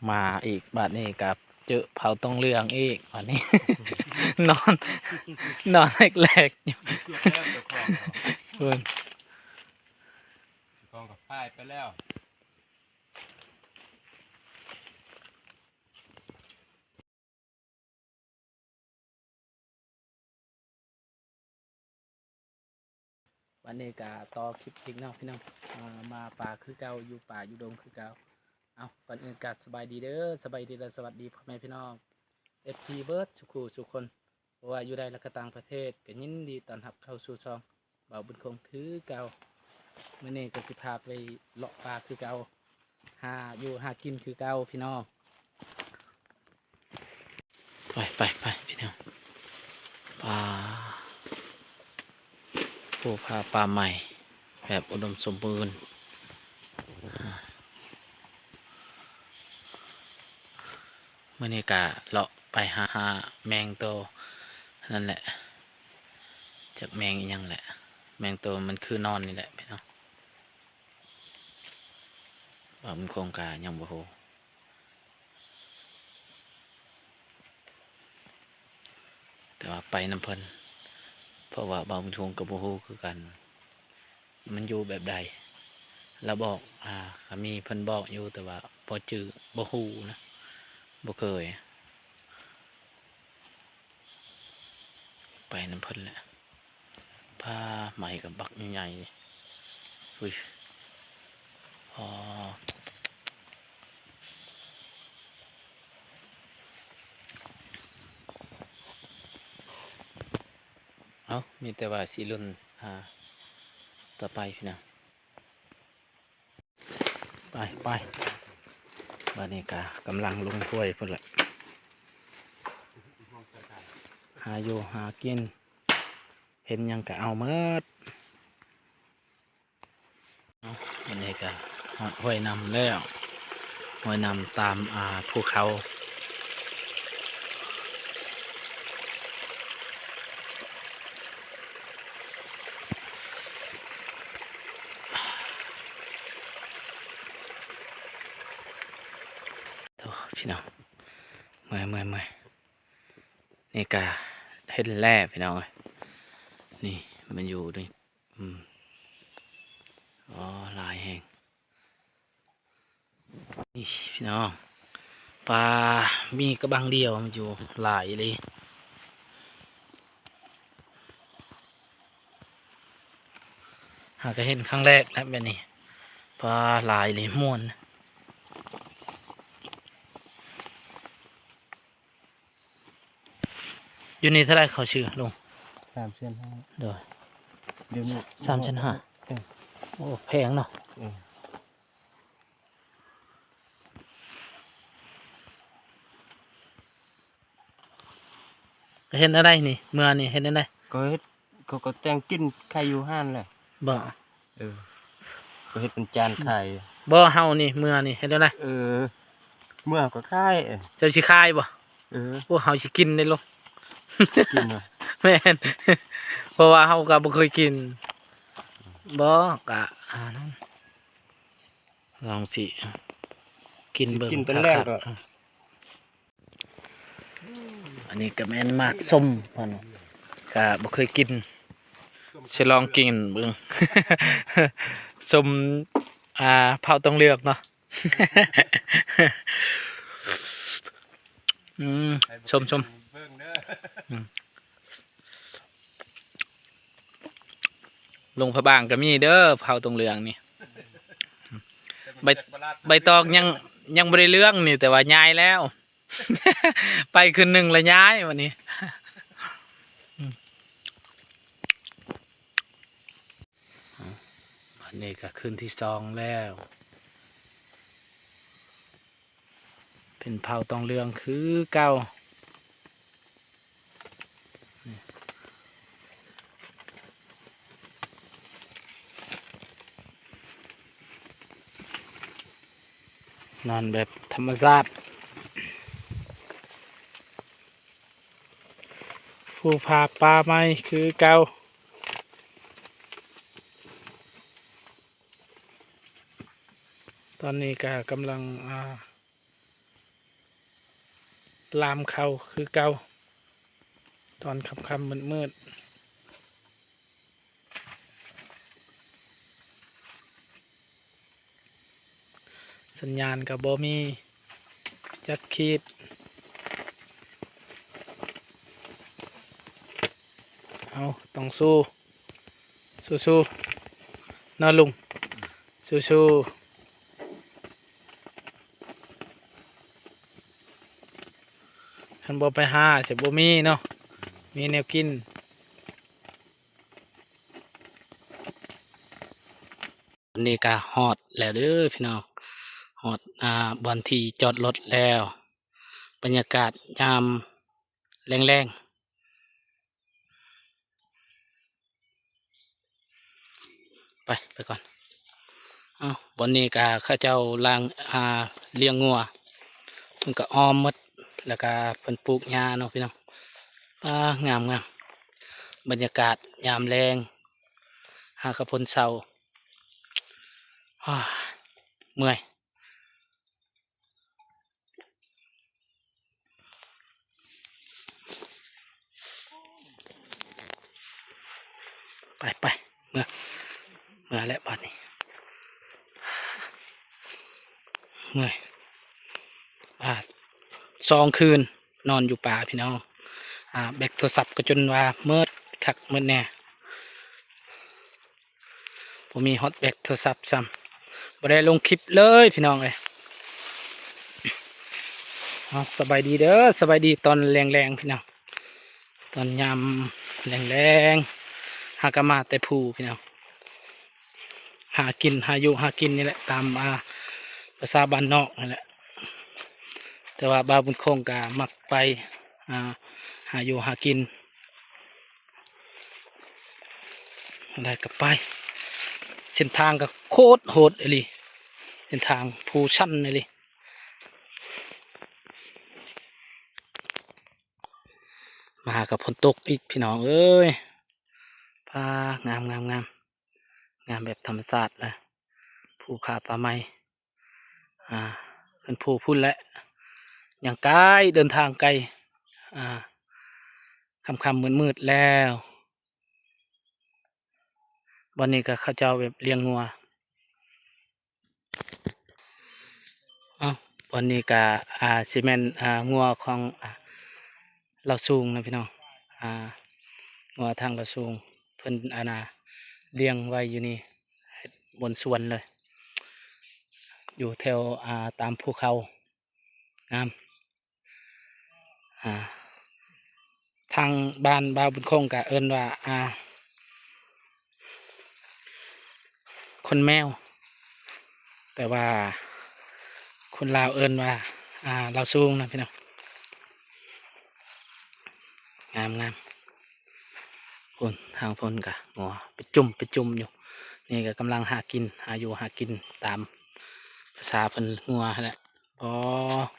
ມາອີກ ບາດນີ້ກໍເຈີເຜົ່າຕົງເຫຼືອງອີກ ບາດນີ້ ນອນ ນອນແລກໆຢູ່ ເກືອບແລ້ວເຈົ້າຂອງເນາະ ເພິ່ນ ເຈົ້າຂອງກໍພາຍໄປແລ້ວ. ວັນນີ້ກະຕໍ່ຄລິບອີກເນາະພີ່ນ້ອງ ມາ ມາປ່າຄືເກົ່າ ຢູ່ປ່າຢູ່ດົງຄືເກົ່າ. ເອົາ ກ່ອນອື່ນກະສະບາຍດີເດີ ສະບາຍດີ ແລະ ສະຫວັດດີພໍ່ແມ່ພີ່ນ້ອງ ເອັຟຊີ ເບິດສູ່ຄູ່ສູ່ຄົນ ບໍ່ວ່າຢູ່ໃດ ແລະ ກະຕ່າງປະເທດ ກະຍິນດີຕ້ອນຮັບເຂົ້າສູ່ຊ່ອງ ບ່າວບຸນຄົງຄືເກົ່າ. ມື້ນີ້ກໍຊິພາໄປເລາະປ່າຄືເກົ່າ ຫາຢູ່ຫາກິນຄືເກົ່າພີ່ນ້ອງ. ໄປ ໄປ ໄປ ພີ່ນ້ອງ ປ່າ ພູຜາປ່າໄມ້ແບບອຸດົມສົມບູນ. ມື້ນີ້ກະເລາະໄປຫາ ຫາແມງໂຕນັ້ນແຫຼະ ຈັກແມງອີ່ຫຍັງແຫຼະ ແມງໂຕມັນຄືນອນນີ້ແຫຼະພີ່ນ້ອງ. ບ່າວບຸນຄົງກະຍັງບໍ່ຮູ້ ແຕ່ວ່າໄປນຳເພິ່ນ ເພາະວ່າບ່າວບຸນຄົງກໍບໍ່ຮູ້ຄືກັນ ມັນຢູ່ແບບໃດ. ລາວບອກ ອາ ກະມີເພິ່ນບອກຢູ່ ແຕ່ວ່າບໍ່ຈື່ ບໍ່ຮູ້ນະ ບໍ່ເຄີຍ ໄປນຳເພິ່ນແຫຼະ. ຜາໄມ້ກໍບັກໃຫຍ່ໆ ອຸ້ຍ ອໍ ເອົາ ມີແຕ່ວ່າຊິລຸ້ນຫາຕໍ່ໄປພີ່ນ້ອງ. ໄປ ໄປ ບາດນີ້ກະກຳລັງລົງຫ້ວຍພຸ້ນແຫຼະ ຫາຢູ່ຫາກິນ ເຫັນຫຍັງກະເອົາໝົດ. ເອົາ ບາດນີ້ກະຮອດຫ້ວຍນ້ຳແລ້ວ ຫ້ວຍນ້ຳຕາມ ອ່າ ພູເຂົາ. ໂອ້ ພີ່ນ້ອງ ເມື່ອຍ ເມື່ອຍ ເມື່ອຍ ນີ້ກະເຫັນແລ້ວພີ່ນ້ອງເອີຍ ນີ້ມັນຢູ່ນີ້ ອືມ ອໍ ຫຼາຍແຮງ. ນີ້ພີ່ນ້ອງ ປາມີກະບັງດຽວ ມັນຢູ່ຫຼາຍອີ່ຫຼີ ຫາກະເຫັນຄັ້ງແລກແຫຼະແບບນີ້ ປາຫຼາຍອີ່ຫຼີ ມ່ວນ. ຢູ່ນີ້ເທົ່າໃດເຂົ້າຊື້ລຸງ? ສາມແສນຫ້າ ໂດຍ ດຽວນີ້ ສາມແສນຫ້າ ເອີ ໂອ້ ແພງເນາະ ເອີ ເຮັດແນວໃດນີ້ ເມື່ອນີ້ເຮັດແນວໃດ? ກໍເຮັດ ເຂົາກໍແຕ່ງກິນຂາຍຢູ່ຮ້ານແຫຼະ ບໍ່? ເອີ ກໍເຮັດເປັນຈານຂາຍ ບໍ່ ເຮົານີ້ເມື່ອນີ້ເຮັດແນວໃດ? ເອີ ເມື່ອກໍຂາຍ ເຈົ້າຊິຂາຍບໍ່? ເອີ ໂອ້ ເຮົາຊິກິນເດ້ລູກ ກິນບໍ່? ແມ່ນ ເພາະວ່າເຮົາກໍບໍ່ເຄີຍກິນ ບໍ່ ກະ ອ່າ ລອງຊິກິນເບິ່ງ ກິນຕອນແລງກໍ ອັນນີ້ກໍແມ່ນໝາກສົ້ມ ເພິ່ນກໍບໍ່ເຄີຍກິນ ຊິລອງກິນເບິ່ງ ສົ້ມ ອ່າ ເຜົ່າຕົງເຫຼືອງເນາະ ອືມ ສົ້ມໆ ເບິ່ງເດີ ອືມ ລົງພະບາງກໍມີເດີ ເຜົ່າຕົງເຫຼືອງນີ້ ໃບ ໃບຕອງຍັງ ຍັງບໍ່ໄດ້ເຫຼືອງນີ້ ແຕ່ວ່າຍ້າຍແລ້ວ ໄປຄືນໜຶ່ງລະຍ້າຍບັດນີ້ ອືມ ບັດນີ້ກໍຄືນທີສອງແລ້ວ ເປັນເຜົ່າຕົງເຫຼືອງຄືເກົ່າ ນອນແບບທຳມະຊາດ ພູຜາປ່າໄມ້ຄືເກົ່າ ຕອນນີ້ກະກຳລັງ ອ່າ ລາມເຂົ້າຄືເກົ່າ ຕອນຄ່ຳໆມືດໆ. ສັນຍານກໍບໍ່ມີຈັກຂີດ. ເຮົາຕ້ອງສູ້ ສູ້ໆ ເນາະລຸງ ສູ້ໆ. ຄັນບໍ່ໄປຫາຊິບໍ່ມີເນາະ ມີແນວກິນ. ອັນນີ້ກໍຮອດແລ້ວເດີພີ່ນ້ອງ ຮອດ ອ່າ ບ່ອນທີ່ຈອດລົດແລ້ວ. ບັນຍາກາດຍາມແລງໆ ໄປ ໄປກ່ອນ. ເອົ້າ ບ່ອນນີ້ກໍເຂົາເຈົ້າລ້າງ ອ່າ ລ້ຽງງົວ ເພິ່ນກໍອ້ອມໝົດ ແລ້ວກໍເພິ່ນປູກຫຍ້າເນາະພີ່ນ້ອງ. ອາ ງາມໆ ບັນຍາກາດຍາມແລງ ຫາກະພົນເຊົາ. ອາ ເມື່ອຍ. ໄປໆ ເມືອ ເມືອແລ້ວບາດນີ້ ເມື່ອຍ. ອາ ສອງຄືນນອນຢູ່ປ່າພີ່ນ້ອງ. ອາ ແບັກໂທລະສັບກໍຈົນວ່າໝົດຄັກໝົດແນ່. ບໍ່ມີຮອດແບັກໂທລະສັບຊ້ຳ ບໍ່ໄດ້ລົງຄລິບເລີຍພີ່ນ້ອງເອີຍ. ເອົາ ສະບາຍດີເດີ ສະບາຍດີຕອນແລງໆ ພີ່ນ້ອງ ຕອນຍາມແລງໆ ຫາກະມາແຕ່ພູພີ່ນ້ອງ ຫາກິນ ຫາຢູ່ຫາກິນນີ້ແຫຼະ ຕາມ ອ່າ ພາສາບ້ານນອກນີ້ແຫຼະ. ແຕ່ວ່າບ່າວບຸນຄົງກະມັກໄປ ອ່າ ຫາຢູ່ຫາກິນ ໄດ້ກໍໄປ. ເສັ້ນທາງກໍໂຄດໂຫດອີ່ຫຼີ ເສັ້ນທາງພູຊັນອີ່ຫຼີ. ມາກໍຝົນຕົກອີກພີ່ນ້ອງເອີຍ. ປາ ງາມໆໆ ງາມແບບທຳມະຊາດເລີຍ ພູຜາປ່າໄມ້. ອ່າ ຂຶ້ນພູພຸ້ນແຫຼະ ຍັງໄກ ເດີນທາງໄກ. ອ່າ ຄ່ຳໆມືດໆແລ້ວ. ບ່ອນນີ້ກໍເຂົາເຈົ້າແບບລ້ຽງງົວ. ເອົ້າ ບ່ອນນີ້ກໍ ອ່າ ຊິແມ່ນ ອ່າ ງົວຂອງ ອ່າ ລາວສູງນະພີ່ນ້ອງ. ອ່າ ງົວທາງລາວສູງ ເພິ່ນ ອັນນ່າ ລ້ຽງໄວ້ຢູ່ນີ້ ເຮັດບ່ອນສວນເລີຍ ຢູ່ແຖວ ອ່າ ຕາມພູເຂົາ ງາມ. ອ່າ ທາງບ້ານບ່າວບຸນຄົງກະເອີ້ນວ່າ ອ່າ ຄົນແມວ ແຕ່ວ່າຄົນລາວເອີ້ນວ່າ ອ່າ ລາວສູງນະພີ່ນ້ອງ. ງາມໆ ພຸ້ນ ທາງພຸ້ນກະງົວເປັນຈຸ່ມເປັນຈຸ່ມຢູ່. ນີ້ກະກຳລັງຫາກິນ ຫາຢູ່ຫາກິນຕາມພາສາເພິ່ນ ງົວຫັ້ນແຫຼະ. ອໍ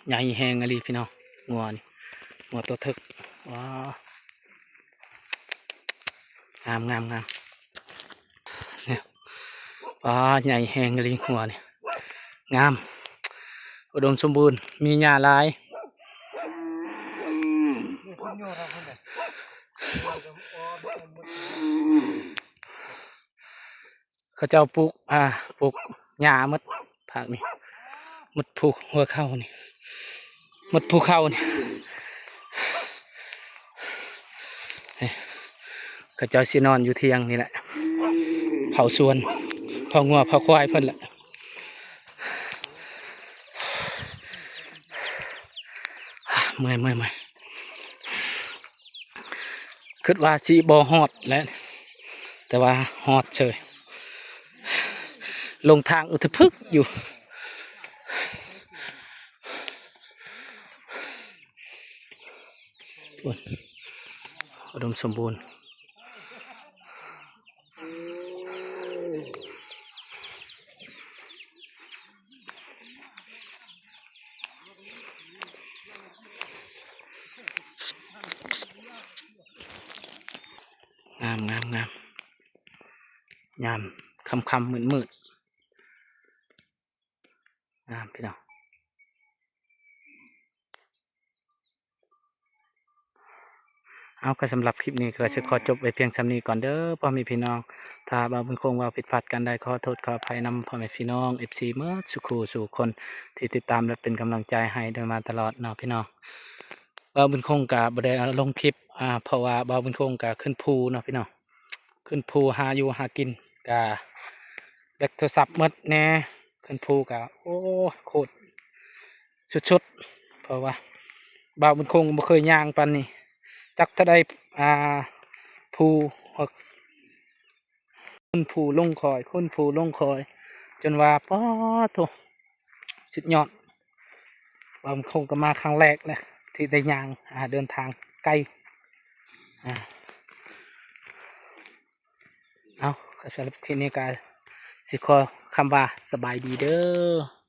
ໃຫຍ່ແຮງອີ່ຫຼີພີ່ນ້ອງ ງົວນີ້ ງົວໂຕເຖິກ. ອໍ ງາມໆໆ ນີ້ ອໍ ໃຫຍ່ແຮງອີ່ຫຼີງົວນີ້ ງາມ ອຸດົມສົມບູນ ມີຫຍ້າຫຼາຍ. ເຂົາເຈົ້າປູກ ອ່າ ປູກຫຍ້າໝົດພາກນີ້ ໝົດພູຫົວເຂົານີ້ ໝົດພູເຂົານີ້ ເຂົາເຈົ້າຊິນອນຢູ່ທ່ຽງນີ້ແຫຼະ ເຝົ້າສວນ ເຝົ້າງົວ ເຝົ້າຄວາຍເພິ່ນແຫຼະ. ເມື່ອຍ ເມື່ອຍ ເມື່ອຍ. ຄິດວ່າຊິບໍ່ຮອດແຫຼະ ແຕ່ວ່າຮອດເສີຍ ຫຼົງທາງອຸດທະພຶກຢູ່. ອຸດົມສົມບູນ. ງາມ ງາມ ງາມ ຍາມຄ່ຳໆມືດໆ ງາມພີ່ນ້ອງ. ເອົາ ກໍສຳລັບຄລິບນີ້ກໍຊິຂໍຈົບໄວ້ພຽງສ່ຳນີ້ກ່ອນເດີພໍ່ແມ່ພີ່ນ້ອງ. ຖ້າບ່າວບຸນຄົງເວົ້າຜິດພາດການໃດ ຂໍໂທດຂໍອະໄພນຳພໍ່ແມ່ພີ່ນ້ອງ ເອັຟຊີ ໝົດສູ່ຄູ່ສູ່ຄົນທີ່ຕິດຕາມ ແລະ ເປັນກຳລັງໃຈໃຫ້ໂດຍມາຕະຫຼອດເນາະພີ່ນ້ອງ. ບ່າວບຸນຄົງກໍບໍ່ໄດ້ເອົາລົງຄລິບ ອ່າ ເພາະວ່າບ່າວບຸນຄົງກໍຂຶ້ນພູເນາະພີ່ນ້ອງ, ຂຶ້ນພູຫາຢູ່ຫາກິນ ກະແບັດໂທລະສັບໝົດແດ່. ຂຶ້ນພູກະ ໂອ້ ໂຄດສຸດໆ ເພາະວ່າບ່າວບຸນຄົງບໍ່ເຄີຍຍ່າງປານນີ້ ຈັກເທົ່າໃດ ອ່າ ພູ ຂຶ້ນພູລົງຄອຍ ຂຶ້ນພູລົງຄອຍ ຈົນວ່າ ປາດໂທ້ ສຸດຍອດ. ບ່າວບຸນຄົງກໍມາຄັ້ງແລກນະ ທີ່ໄດ້ຍ່າງ ອ່າ ເດີນທາງໄກ ອ່າ ເອົາ ສຳລັບຄລິບນີ້ກໍຊິຂໍຄຳວ່າສະບາຍດີເດີ.